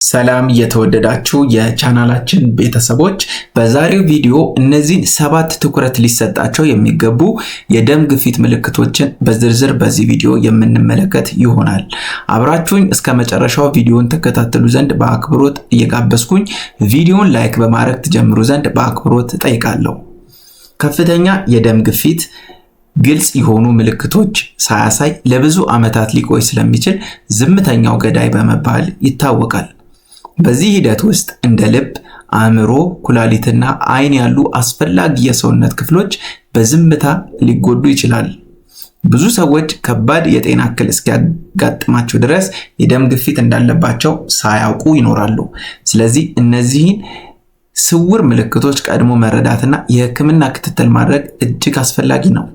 ሰላም የተወደዳችሁ የቻናላችን ቤተሰቦች፣ በዛሬው ቪዲዮ እነዚህን 7 ትኩረት ሊሰጣቸው የሚገቡ የደም ግፊት ምልክቶችን በዝርዝር በዚህ ቪዲዮ የምንመለከት ይሆናል። አብራችሁኝ እስከ መጨረሻው ቪዲዮን ተከታተሉ ዘንድ በአክብሮት እየጋበዝኩኝ ቪዲዮን like በማድረግ ትጀምሩ ዘንድ በአክብሮት እጠይቃለሁ። ከፍተኛ የደም ግፊት ግልጽ የሆኑ ምልክቶች ሳያሳይ ለብዙ ዓመታት ሊቆይ ስለሚችል ዝምተኛው ገዳይ በመባል ይታወቃል። በዚህ ሂደት ውስጥ እንደ ልብ፣ አእምሮ፣ ኩላሊትና አይን ያሉ አስፈላጊ የሰውነት ክፍሎች በዝምታ ሊጎዱ ይችላል። ብዙ ሰዎች ከባድ የጤና እክል እስኪያጋጥማቸው ድረስ የደም ግፊት እንዳለባቸው ሳያውቁ ይኖራሉ። ስለዚህ እነዚህን ስውር ምልክቶች ቀድሞ መረዳትና የሕክምና ክትትል ማድረግ እጅግ አስፈላጊ ነው።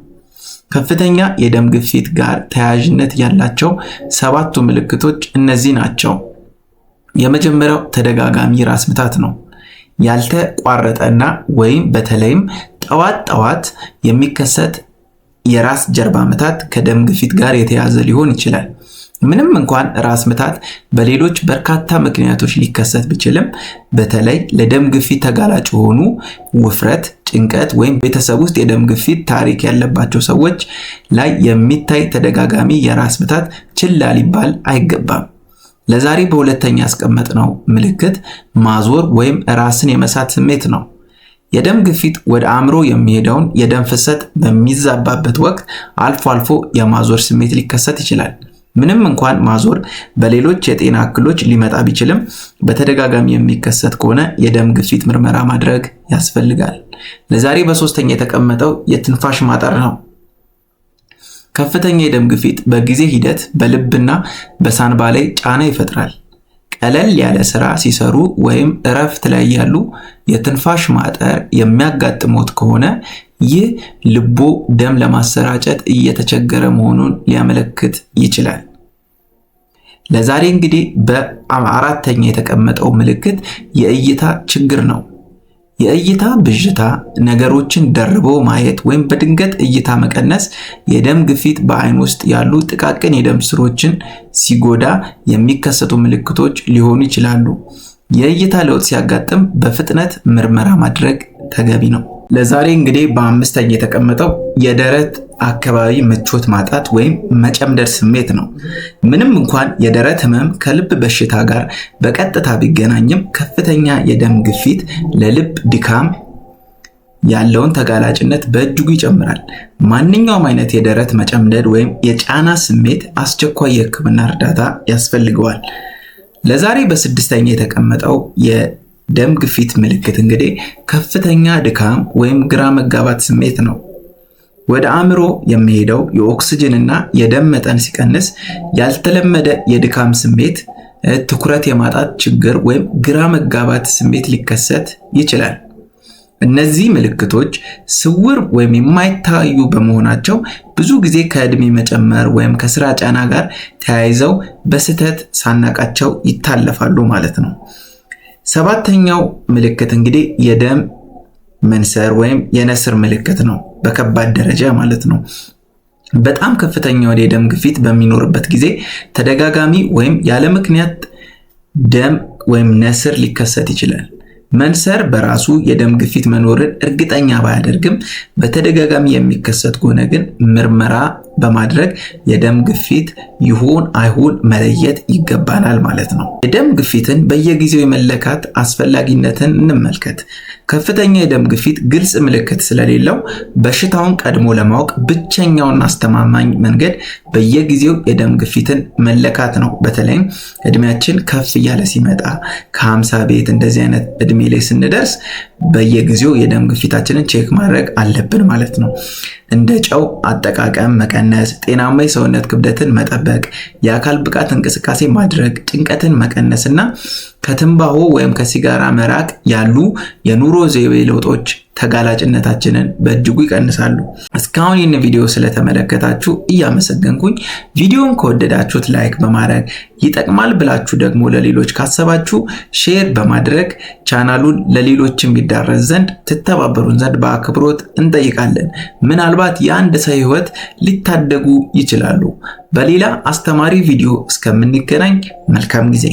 ከፍተኛ የደም ግፊት ጋር ተያያዥነት ያላቸው 7ቱ ምልክቶች እነዚህ ናቸው። የመጀመሪያው ተደጋጋሚ ራስ ምታት ነው። ያልተቋረጠና ወይም በተለይም ጠዋት ጠዋት የሚከሰት የራስ ጀርባ ምታት ከደም ግፊት ጋር የተያያዘ ሊሆን ይችላል። ምንም እንኳን ራስ ምታት በሌሎች በርካታ ምክንያቶች ሊከሰት ቢችልም በተለይ ለደም ግፊት ተጋላጭ የሆኑ፣ ውፍረት፣ ጭንቀት ወይም ቤተሰብ ውስጥ የደም ግፊት ታሪክ ያለባቸው ሰዎች ላይ የሚታይ ተደጋጋሚ የራስ ምታት ችላ ሊባል አይገባም። ለዛሬ በሁለተኛ ያስቀመጥነው ምልክት ማዞር ወይም ራስን የመሳት ስሜት ነው። የደም ግፊት ወደ አእምሮ የሚሄደውን የደም ፍሰት በሚዛባበት ወቅት አልፎ አልፎ የማዞር ስሜት ሊከሰት ይችላል። ምንም እንኳን ማዞር በሌሎች የጤና እክሎች ሊመጣ ቢችልም በተደጋጋሚ የሚከሰት ከሆነ የደም ግፊት ምርመራ ማድረግ ያስፈልጋል። ለዛሬ በሶስተኛ የተቀመጠው የትንፋሽ ማጠር ነው። ከፍተኛ የደም ግፊት በጊዜ ሂደት በልብና በሳንባ ላይ ጫና ይፈጥራል። ቀለል ያለ ስራ ሲሰሩ ወይም እረፍት ላይ ያሉ የትንፋሽ ማጠር የሚያጋጥሞት ከሆነ ይህ ልቦ ደም ለማሰራጨት እየተቸገረ መሆኑን ሊያመለክት ይችላል። ለዛሬ እንግዲህ በአራተኛ የተቀመጠው ምልክት የእይታ ችግር ነው። የእይታ ብዥታ፣ ነገሮችን ደርቦ ማየት ወይም በድንገት እይታ መቀነስ የደም ግፊት በአይን ውስጥ ያሉ ጥቃቅን የደም ስሮችን ሲጎዳ የሚከሰቱ ምልክቶች ሊሆኑ ይችላሉ። የእይታ ለውጥ ሲያጋጥም በፍጥነት ምርመራ ማድረግ ተገቢ ነው። ለዛሬ እንግዲህ በአምስተኛ የተቀመጠው የደረት አካባቢ ምቾት ማጣት ወይም መጨምደድ ስሜት ነው። ምንም እንኳን የደረት ህመም ከልብ በሽታ ጋር በቀጥታ ቢገናኝም ከፍተኛ የደም ግፊት ለልብ ድካም ያለውን ተጋላጭነት በእጅጉ ይጨምራል። ማንኛውም አይነት የደረት መጨምደድ ወይም የጫና ስሜት አስቸኳይ የሕክምና እርዳታ ያስፈልገዋል። ለዛሬ በስድስተኛ የተቀመጠው የደም ግፊት ምልክት እንግዲህ ከፍተኛ ድካም ወይም ግራ መጋባት ስሜት ነው። ወደ አእምሮ የሚሄደው የኦክስጅን እና የደም መጠን ሲቀንስ ያልተለመደ የድካም ስሜት፣ ትኩረት የማጣት ችግር ወይም ግራ መጋባት ስሜት ሊከሰት ይችላል። እነዚህ ምልክቶች ስውር ወይም የማይታዩ በመሆናቸው ብዙ ጊዜ ከዕድሜ መጨመር ወይም ከስራ ጫና ጋር ተያይዘው በስህተት ሳናቃቸው ይታለፋሉ ማለት ነው። ሰባተኛው ምልክት እንግዲህ የደም መንሰር ወይም የነስር ምልክት ነው። በከባድ ደረጃ ማለት ነው። በጣም ከፍተኛ ወደ የደም ግፊት በሚኖርበት ጊዜ ተደጋጋሚ ወይም ያለ ምክንያት ደም ወይም ነስር ሊከሰት ይችላል። መንሰር በራሱ የደም ግፊት መኖርን እርግጠኛ ባያደርግም በተደጋጋሚ የሚከሰት ከሆነ ግን ምርመራ በማድረግ የደም ግፊት ይሁን አይሁን መለየት ይገባናል ማለት ነው። የደም ግፊትን በየጊዜው የመለካት አስፈላጊነትን እንመልከት። ከፍተኛ የደም ግፊት ግልጽ ምልክት ስለሌለው በሽታውን ቀድሞ ለማወቅ ብቸኛውና አስተማማኝ መንገድ በየጊዜው የደም ግፊትን መለካት ነው። በተለይም እድሜያችን ከፍ እያለ ሲመጣ፣ ከ50 ቤት እንደዚህ አይነት እድሜ ላይ ስንደርስ በየጊዜው የደም ግፊታችንን check ማድረግ አለብን ማለት ነው። እንደ ጨው አጠቃቀም መቀነስ፣ ጤናማ የሰውነት ክብደትን መጠበቅ፣ የአካል ብቃት እንቅስቃሴ ማድረግ፣ ጭንቀትን መቀነስ እና ከትንባሆ ወይም ከሲጋራ መራቅ ያሉ የኑሮ ዘይቤ ለውጦች ተጋላጭነታችንን በእጅጉ ይቀንሳሉ። እስካሁን ይህን ቪዲዮ ስለተመለከታችሁ እያመሰገንኩኝ ቪዲዮን ከወደዳችሁት like በማድረግ፣ ይጠቅማል ብላችሁ ደግሞ ለሌሎች ካሰባችሁ share በማድረግ ቻናሉን ለሌሎችም ይዳረስ ዘንድ ትተባበሩን ዘንድ በአክብሮት እንጠይቃለን። ምናልባት የአንድ ሰው ሕይወት ሊታደጉ ይችላሉ። በሌላ አስተማሪ ቪዲዮ እስከምንገናኝ መልካም ጊዜ።